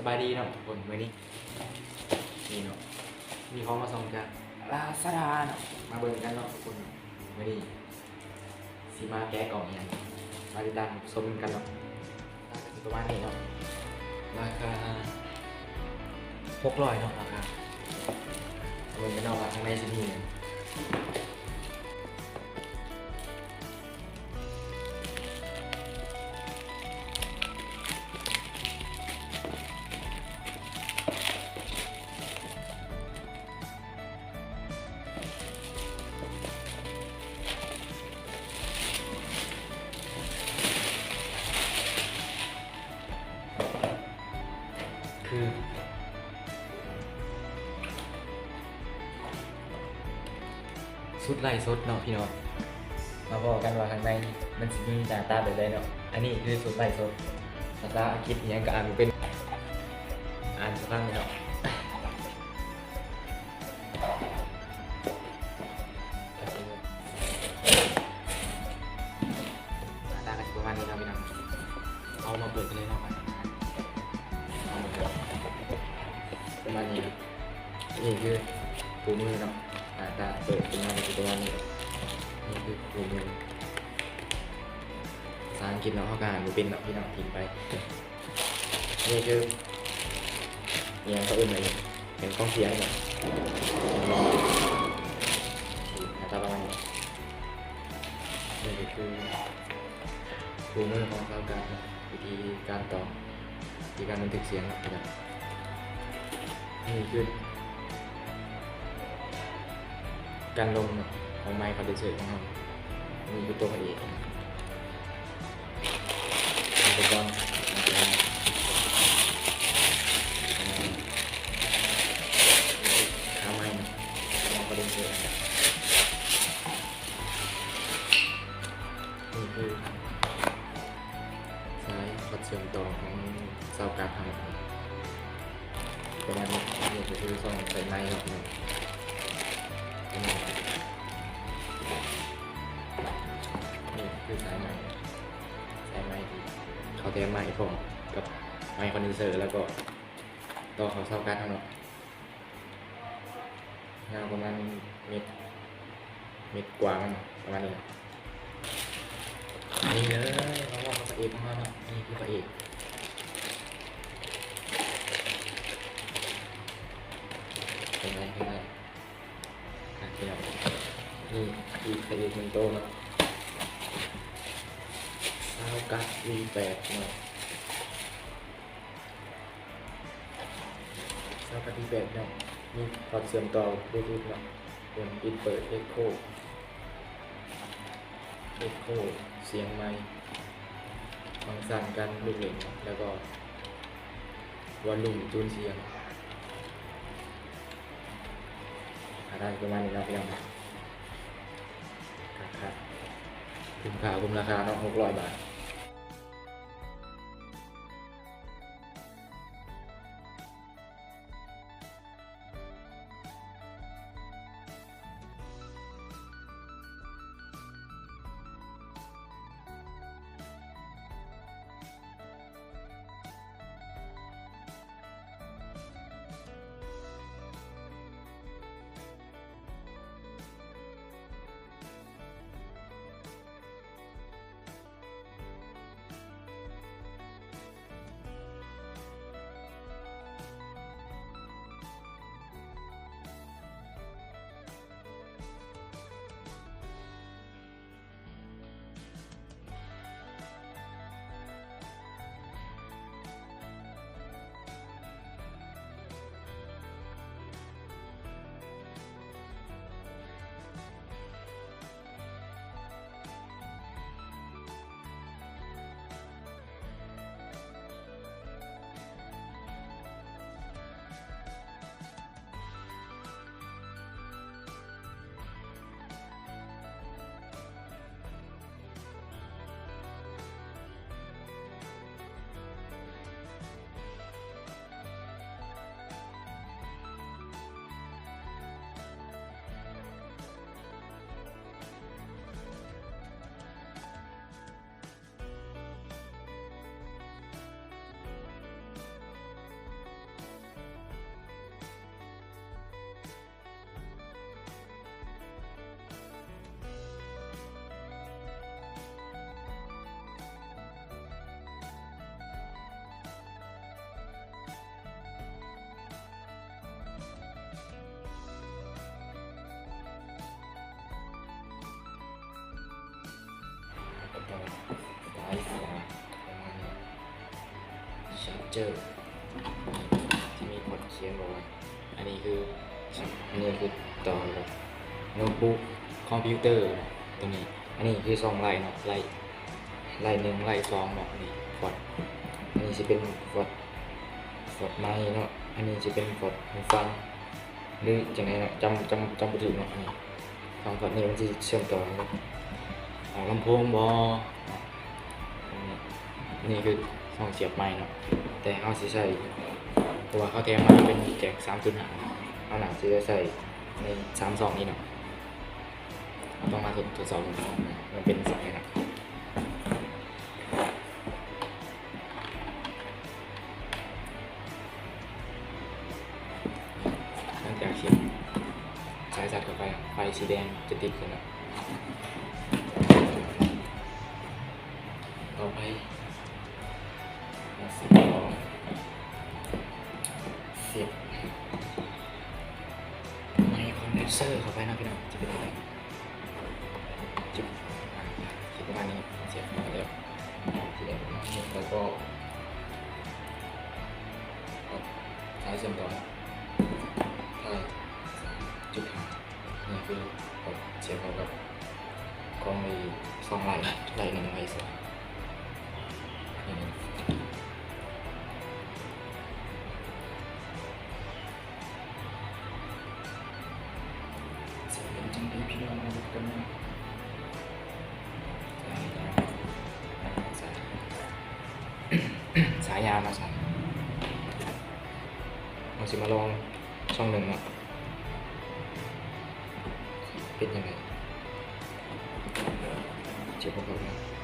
ສະບາຍດີເນາະທຸກຄົນ ມື້ນີ້ ນີ້ເນາະ ມີຂອງມາສົ່ງຈາກລາຊາດາເນາະ ມາເບິ່ງກັນເນາະທຸກຄົນ ມື້ນີ້ຊິມາແກະກ່ອງອີ່ຫຍັງ ມາຕິດຕາມຊົມນຳກັນເນາະ ລາຄາຊິປະມານນີ້ເນາະ ລາຄາຫົກຮ້ອຍເນາະ ລາຄາ ມາເບິ່ງກັນເນາະວ່າຂ້າງໃນຊິມີຫຍັງ. ຄືຊຸດໄລຟ໌ສົດເນາະພີ່ນ້ອງ ມາເວົ້າກັນວ່າຂ້າງໃນມັນຊິມີໜ້າຕາແບບໃດເນາະ ອັນນີ້ຄືຊຸດໄລຟ໌ສົດ ພາສາອັງກິດອີ່ຫຍັງກໍອ່ານບໍ່ເປັນ ອ່ານໃຫ້ຟັງເນາະ. ໜ້າຕາກໍຊິປະມານນີ້ເນາະພີ່ນ້ອງ ເຮົາມາເປີດກັນເລີຍເນາະ ປະມານນີ້ເນາະ ນີ້ຄືຄູ່ມືເນາະ ໜ້າຕາເປີດຂຶ້ນມາກໍຊິປະມານນີ້ ນີ້ຄືຄູ່ມື ພາສາອັງກິດເນາະ ເຮົາກໍອ່ານບໍ່ເປັນເນາະພີ່ນ້ອງ ຖິ້ມໄປ. ນີ້ຄືອີ່ຫຍັງເຂົາເອີ້ນວ່າອີ່ຫຍັງ ເປັນກອງສຽງເນາະ ໜ້າຕາປະມານນີ້ ນີ້ກໍຄືຄູ່ມືຂອງຊາວການເນາະ ວິທີການຕອງ ວິທີການບັນທຶກສຽງເນາະ ນີ້ຄື ກັນລົມເນາະ ຂອງໄມຄອນເດນເຊີຂອງເຮົາ ນີ້ຄືຕົວພະເອກ ອຸປະກອນ ຂາໄມເນາະ ຂາຄອນເດນເຊີ ນີ້ຄືສາຍພອດເຊື່ອມຕໍ່ຂອງເສົາກາດເຮົາ. ປະມານນີ້ ນີ້ກໍຄືຊ່ອງໃສ່ໄມເນາະ ນີ້ ນີ້ຄືສາຍໄມ ສາຍໄມທີ່ເຂົາແຖມມາໃຫ້ພ້ອມກັບໄມຄອນເດນເຊີ ແລ້ວກໍຕໍ່ເຂົ້າເສົາກາດເຮົາເນາະ ຍາວປະມານເມັດ ເມັດກວ່າມັນປະມານນີ້ເນາະ. ນີ້ເລີຍ ມາເວົ້າກັບພະເອກຂອງເຮົາເນາະ ນີ້ຄືພະເອກ ເປັນໄງ ເປັນໄງ ອ່ະ ພີ່ນ້ອງ ນີ້ຄືພະເອກໜຶ່ງໂຕເນາະ ຊາວກາດ ວີແປດ ເນາະ. ສາມາດຕິດແບບເນາະ ມີພອດເຊື່ອມຕໍ່ບລູທູດເນາະ ເປັນປິດເປີດເອັກໂຄ ເອັກໂຄ ສຽງໄມ ຟັງຊັນການລູກຫຼິ້ນເນາະ ແລ້ວກໍວອລຸ່ມຈູນສຽງ ອາ ໄດ້ປະມານນີ້ເນາະ ພີ່ນ້ອງ ຄັກໆ ຄຸ້ມຄ່າຄຸ້ມລາຄາເນາະ ຫົກຮ້ອຍບາດ. ເຈີ ທີ່ມີພອດຂຽນບອກວ່າ ອັນນີ້ຄື ອັນນີ້ຄືຕໍ່ກັບໂນ້ດບຸກຄອມພິວເຕີເນາະ ຕົວນີ້. ອັນນີ້ຄືສອງໄລເນາະ ໄລ ໄລໜຶ່ງ ໄລສອງເນາະ. ນີ້ພອດ ອັນນີ້ຊິເປັນພອດ ພອດໄມເນາະ ອັນນີ້ຊິເປັນພອດຫູຟັງ ຫຼືຈັ່ງໃດເນາະ ຈຳ ຈຳ ຈຳບໍ່ຖືກເນາະ. ອັນນີ້ສອງພອດນີ້ມັນຊິເຊື່ອມຕໍ່ກັບ ເອົາ ລຳໂພງບໍເນາະ. ອັນນີ້ຄືຊ່ອງສຽບໄມເນາະ ແຕ່ເຮົາຊິໃຊ້ ເພາະວ່າເຂົາແຖມມາເປັນແຈັກສາມຈຸດຫ້າ ເຮົາໜ້າຊິໄດ້ໃຊ້ໃນສາມຊ່ອງນີ້ເນາະ. ເຮົາຕ້ອງມາທົດ ທົດສອບເບິ່ງກ່ອນວ່າມັນເປັນຈັ່ງໃດເນາະ. ຫຼັງຈາກສຽບສາຍສາດເຂົ້າໄປ ໄຟສີແດງຈະຕິດຂຶ້ນແລ້ວ. ຕໍ່ໄປ ສຽບ ສຽບໄມຄອນເດນເຊີເຂົ້າໄປເນາະພີ່ນ້ອງ ຈະເປັນຈັ່ງໃດ. ຈຶບ ຊິປະມານນີ້ ສຽບເຂົ້າໄປແລ້ວ ຊິໄດ້ປະມານນີ້ ແລ້ວກໍ ສາຍເຊື່ອມຕໍ່ ສາຍຈຸດຫາ ນີ້ຄືສຽບເຂົ້າກັບຂອງໄອ້ສອງໄລ ໄລໜຶ່ງ ໄລສອງ ນີ້. ຊິເປັນຈັ່ງໃດພີ່ນ້ອງ ມາເບິ່ງກັນເນາະ. ສາຍຍາວເນາະ ສາຍ ເຮົາຊິມາລອງຊ່ອງໜຶ່ງເນາະ ເປັນຈັ່ງໃດ. ເຈັບບໍ່ເຂົ້າເນາະ.